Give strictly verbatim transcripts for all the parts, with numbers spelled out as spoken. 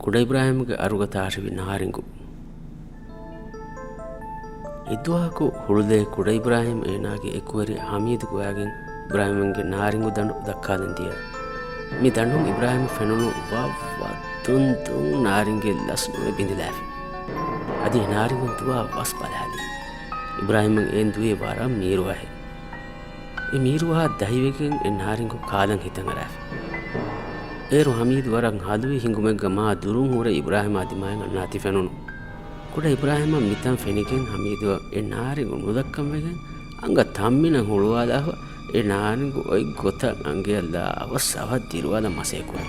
ކުޑަ އިބްރާހިމްގެ އަރުގަ ތާށިވި ނާރިނގު. އެއްދުވަހަކު ހުޅުލޭ ކުޑަ އިބްރާހިމް އޭނާގެ އެކުވެރި ހަމީދު ގޮވާގެން އިބްރާހިމްގެ ނާރިނގު ދަނޑު ދައްކާލަން ދިޔަ. މި ދަނޑުން އިބްރާހިމަށް ފެނުނު ވައްވަ ދުން ދުން ނާރިނގެއް ލަސްނުވެ ބިނދިލާފި. އަދި ނާރިނގުން ދުވާ ވަސް ބަލާލި. އިބްރާހިމަށް އެއިން ދުވީ ވަރަށް މީރުވަހެއް. އެ މީރުވަހާ ދަހިވެގެން އެ ނާރިނގު ކާލަން ހިތަށް އަރާފި. އޭރު ހަމީދު ވަރަށް ހަލުވި ހިނގުމެއްގަ މާ ދުރުން ހުރެ އިބްރާހިމާ ދިމާއަށް އަންނާތީ ފެނުނު. ކުޑަ އިބްރާހިމަށް މިތަން ފެނިގެން ހަމީދުއަށް އެ ނާރިނގު ނުދައްކަން ވެގެން އަނގަ ތަންމިނަށް ހުޅުވާލާފަ އެ ނާރިނގު އޮތް ގޮތަށް އަނގަޔަށް ލާ އަވަސް އަވަހަށް ދިރުވާލަން މަސައްކަތް ކުރި.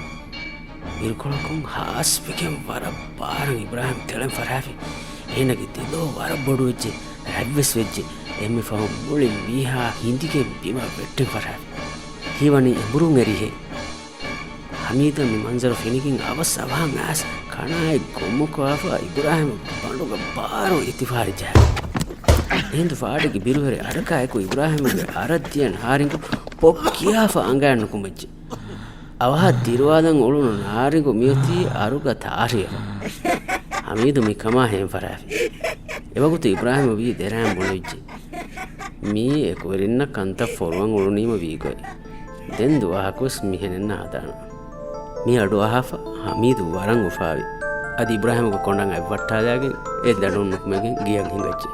އިރުކޮޅަކުން ހާސްވެގެން ވަރަށް ބާރަށް އިބްރާހިމް ތެޅެން ފަށާފި. އޭނާގެ ދެލޯ ވަރަށް ބޮޑުވެއްޖެ، ރަތްވެސް ވެއްޖެ. އެންމެ ފަހުން މުޅި މީހާ ހިނދިގެން ބިމަށް ވެއްޓެން ފަށާފި. ހީވަނީ އެނބުރުން އެރިހެއް. ހަމީދަށް މި މަންޒަރު ފެނިގެން އަވަސް އަވަހަށް އައިސް ކަނާތް ގޮށްމުކޮށް އައިފަ އިބްރާހިމް ބަނޑުގަ ބާރު އިތިފާރި ޖަހާ. އެހިނދު ފާޑެއްގެ ބިރުވެރި އަޑަކާއެކު އިބްރާހިމްގެ އަރަށް ދިޔަ ނާރިނގު ޕޮއް ކިޔާފަ އަނގަޔަށް ނުކުމެއްޖެ. އަވަހަށް ދިރުވާލަން އުޅުނު ނާރިނގު މިއޮތީ އަރުގަ ތާށިވެފަ. ހަމީދު މި ކަމާ ހޭން ފަށާފި. އެވަގުތު އިބްރާހިމް ވީ ދެރައިން ބުނެވިއްޖެ. މީ އެކުވެރިންނަށް ކަންތައް ފޮރުވަން އުޅުނީމަ ވީގޮތް. ދެން ދުވަހަކުވެސް މިހެނެއްނަށް ހަދާނަން. މި އަޑު އަހާފަ ހަމީދު ވަރަށް އުފާވި. އަދި އިބްރާހިމްގެ ކޮނޑަށް އަތްވައްޓާލާގެން އެ ދަނޑުން ނުކުމެގެން ގެޔަށް ހިނގައްޖެ.